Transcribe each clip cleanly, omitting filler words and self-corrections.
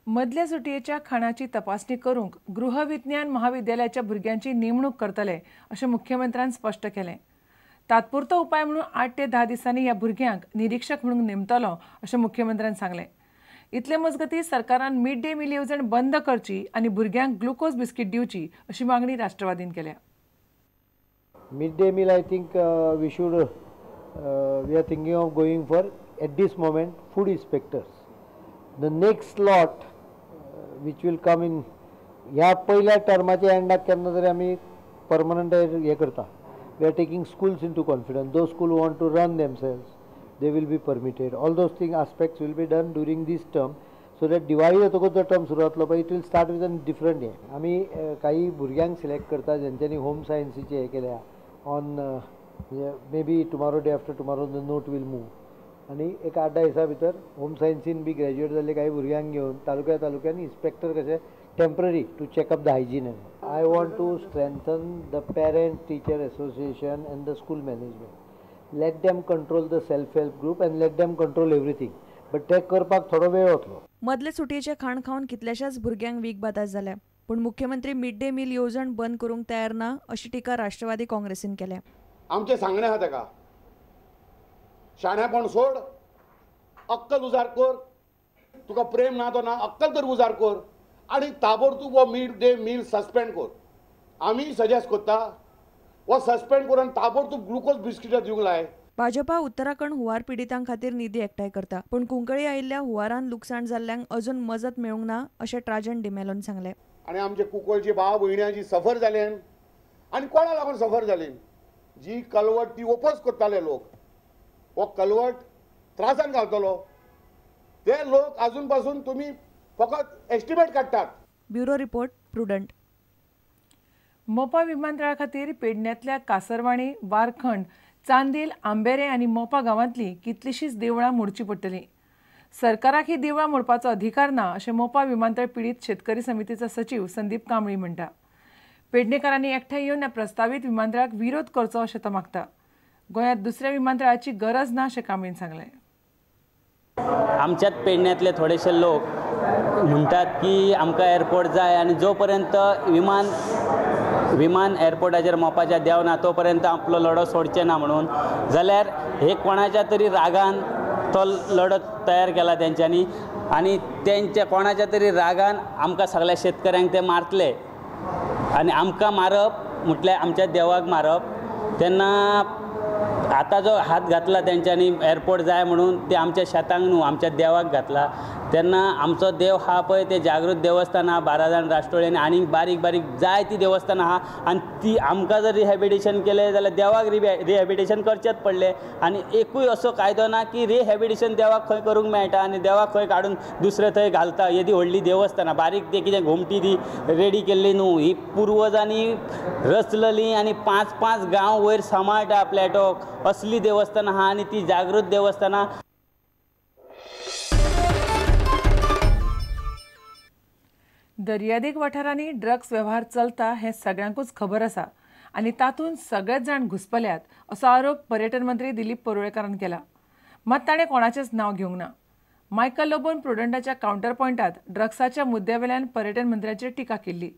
मदल्या सुटयेच्या खाणाची तपासणी करूंक गृहविज्ञान महाविद्यालयाच्या भुरग्यांची नेमणूक करतले अशें मुख्यमंत्र्यान स्पश्ट केलें. तात्पुरतो उपाय म्हणून 8 ते 10 दिसांनी ह्या भुरग्यांक निरीक्षक म्हणून नेमतलो अशें मुख्यमंत्र्यान सांगलें. इतले मजगतीं सरकारान मिड डे मील येवजण बंद करची आनी भुरग्यांक ग्लुकोज बिस्कीट दिवची अशी मागणी राष्ट्रवादीन केल्या. Mid day meal I think we should we are thinking of going for at this moment food inspectors. The next lot which will come in ह्या पयल्या टर्माच्या एंडाक केन्ना तरी आमी परमनंट हें करता. We are taking schools into confidence. Those school want to run themselves, they will be permitted. All those thing aspects will be done during this term, so that Diwali जातकूच जो term सुरू जातलो पळय, it will start with an different हें. आमी काही भुरग्यांक select करता जेंच्यांनी होम सायन्सीचे हें केल्या on maybe tomorrow, day after tomorrow the note will move. आनी एक 8-10 दिसां भितर होम सायन्सीन बी ग्रॅज्युएट जाल्ले काही भुरग्यांक घेवन तालुक्या तालुक्यांनी इन्स्पेक्टर कशे temporary to check up the hygiene. I want to strengthen the parent teacher association and the school management. Let them control the self help group and let them control everything. But ते करपाक थोडो वेळ वतलो. मदले सुटयेचें खाण खावन कितल्याशाच भुरग्यांक वीख बादा जाल्या, पूण मुख्यमंत्री मिड डे मील येवजण बंद करूंक तयार ना अशी टिका राष्ट्रवादी काँग्रेसीन केल्या. आमचें सांगणें आहा ताका, शाणेपण सोड, अक्कल उजार कर, तुका प्रेम ना तो ना, अक्कल तर उजार कर आनी ताबडतोब हो मिड डे मील सस्पेंड कर. आमी सजेस्ट करता हो सस्पेंड करून ताबडतोब ग्लुकोज बिस्किटां दिवंक लाय. भाजपा उत्तराखंड हुंवार पिडितां खातीर निधी एकठांय करता, पूण कुंकळी आयिल्ल्या हुंवारान लुकसाण जाल्ल्यांक अजून मजत मेळूंक ना अशें ट्राजन डिमेलोन सांगलें. आनी आमचे कुंकळचे भाव भयण्याची सफर जाले आनी कोणा लागून सफर जाली, जी कलवट ती ओपोज करताले लोक, हो कलवट त्रासान घालतलो ते लोक अजून पासून तुमी फकत एस्टिमेट काडटात. Bureau report, Prudent. Mopa विमानतळा खातीर पेडण्यांतल्या कासरवाणी, वारखंड, चांदेल, आंबेरे आनी मोपा गांवांतली कितलीशींच देवळां मोडची पडटलीं. सरकाराक ही देवळां मोडपाचो अधिकार ना अशें मोपा विमानतळ पिडीत शेतकरी समितीचो सचीव संदीप कांबळी म्हणटा. पेडणेकारांनी एकठांय येवन ह्या प्रस्तावीत विमानतळाक विरोध करचो अशें तो मागता. गोंयांत दुसऱ्या विमानतळाची गरज ना अशें कांबळीन सांगलें. आमच्याच पेडण्यांतले थोडेशे लोक म्हणटात की आमकां एअरपोर्ट जाय आनी जो पर्यंत विमान एअरपोर्टाचेर मोपाच्या देंवना तो पर्यंत आपलो लढो सोडचे ना म्हणून, जाल्यार हे कोणाच्या तरी रागान तो लढो तयार केला तेंच्यांनी आनी तेंच्या कोणाच्या तरी रागान आमकां सगळ्या शेतकऱ्यांक ते मारतले आनी आमकां मारप म्हटल्यार आमच्या देवाक मारप. तेन्ना आतां जो हात घातला तेंच्यांनी एअरपोर्ट जाय म्हणून, ते आमच्या शेतांक न्हू आमच्या देवाक घातला. तेन्ना आमचो देव आहा पळय ते जागृत देवस्थान आहा, 12 जाण राष्ट्रोळी आनी आनीक बारीक बारीक जायतीं देवस्थानां आहा आनी ती आमकां जर रिहॅबिलिटेशन केलें जाल्यार देवाक रिहॅबिलिटेशन करचेंच पडलें. आनी एकूय असो कायदो ना की रिहॅबिलिटेशन देवाक खंय करूंक मेळटा आनी देवाक खंय काडून दुसरे थंय घालता. येदी व्हडली देवस्थानां बारीक ते कितें घुमटी ती रेडी केल्ली न्हू, ही पुर्वजांनी रचलेली आनी 5-5 गांव वयर सांबाळटा प्लॅटोक असली देवस्थानां आहा आनी ती जागृत देवस्थानां. दर्यादेग वाठारांनी ड्रग्स वेव्हार चलता हें सगळ्यांकूच खबर आसा आनी तातूंत सगळेच जाण घुसपल्यात असो आरोप पर्यटन मंत्री दिलीप परुळेकारान केला. मात ताणें कोणाचेंच नांव घेवंक ना. मायकल लोबोन प्रुडंटाच्या कावंटर पॉयंटात ड्रग्साच्या मुद्द्यावेल्यान पर्यटन मंत्र्याचेर टिका केल्ली.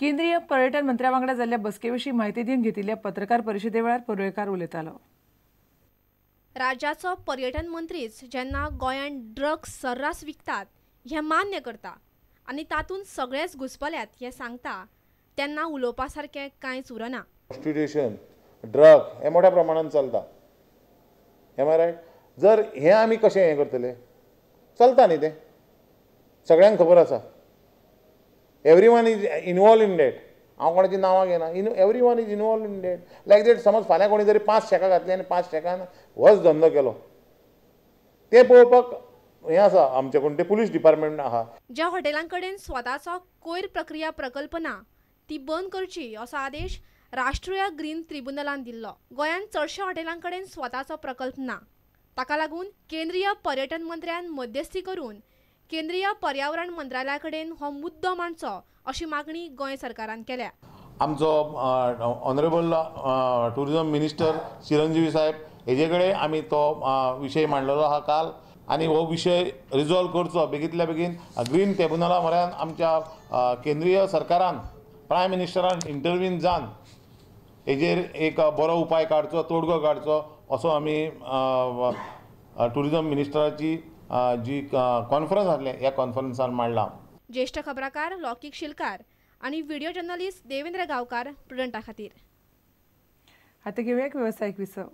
केंद्रीय पर्यटन मंत्र्या वांगडा जाल्ल्या बसके विशीं म्हायती दिवन घेतिल्ल्या पत्रकार परिशदे वेळार परुळेकार उलयतालो. राज्याचो पर्यटन मंत्रीच जेन्ना गोंयांत ड्रग्स सर्रास विकतात हें मान्य करता आनी तातूंत सगळेच घुसपल्यात हें सांगता तेन्ना उलोवपा सारकें कांयच उरना. प्रोस्टिट्यूशन, ड्रग हे मोठ्या प्रमाणान चलता, एम I right? जर हें आमी कशें हें करतले, चलता न्ही तें, सगळ्यांक खबर आसा. Everyone is involve in that. हांव कोणाची नांवां घेना, everyone is involve in that. Like that समज फाल्यां कोणी तरी 5 शेकां घातलीं आनी 5 शेकान होच धंदो केलो, तें पळोवपाक हें आसा आमचे कोण ते पुलीस डिपार्टमेंट आहा. ज्या हॉटेलां कडेन स्वताचो कोयर प्रक्रिया प्रकल्प ना ती बंद करची असो आदेश राष्ट्रीय ग्रीन ट्रिब्युनलान दिल्लो. गोंयांत चडश्या हॉटेलां कडेन स्वताचो प्रकल्प ना, ताका लागून केंद्रीय पर्यटन मंत्र्यान मध्यस्थी करून केंद्रीय पर्यावरण मंत्रालया कडेन हो मुद्दो मांडचो अशी मागणी गोंय सरकारान केल्या. आमचो ऑनरेबल टुरिझम मिनिस्टर चिरंजीवी साहेब हेजे कडेन आमी तो विशय मांडलेलो आहा काल. आनी हो विशय रिजॉल्व करचो बेगींतल्या बेगीन. ग्रीन ट्रिब्युनला म्हऱ्यान आमच्या केंद्रीय सरकारान, प्रायम मिनिस्टरान इंटरवीन जावन हेजेर एक बरो उपाय काडचो, तोडगो काडचो असो आमी टुरिजम मिनिस्टराची जी कॉन्फरन्स आसलें ह्या कॉन्फरन्सान मांडला. ज्येष्ठ खबराकार लौकिक शिलकार आनी व्हिडिओ जर्नलिस्ट देवेंद्र गांवकार प्रुडंटा खातीर. आतां घेवया एक वेवसायीक विसव.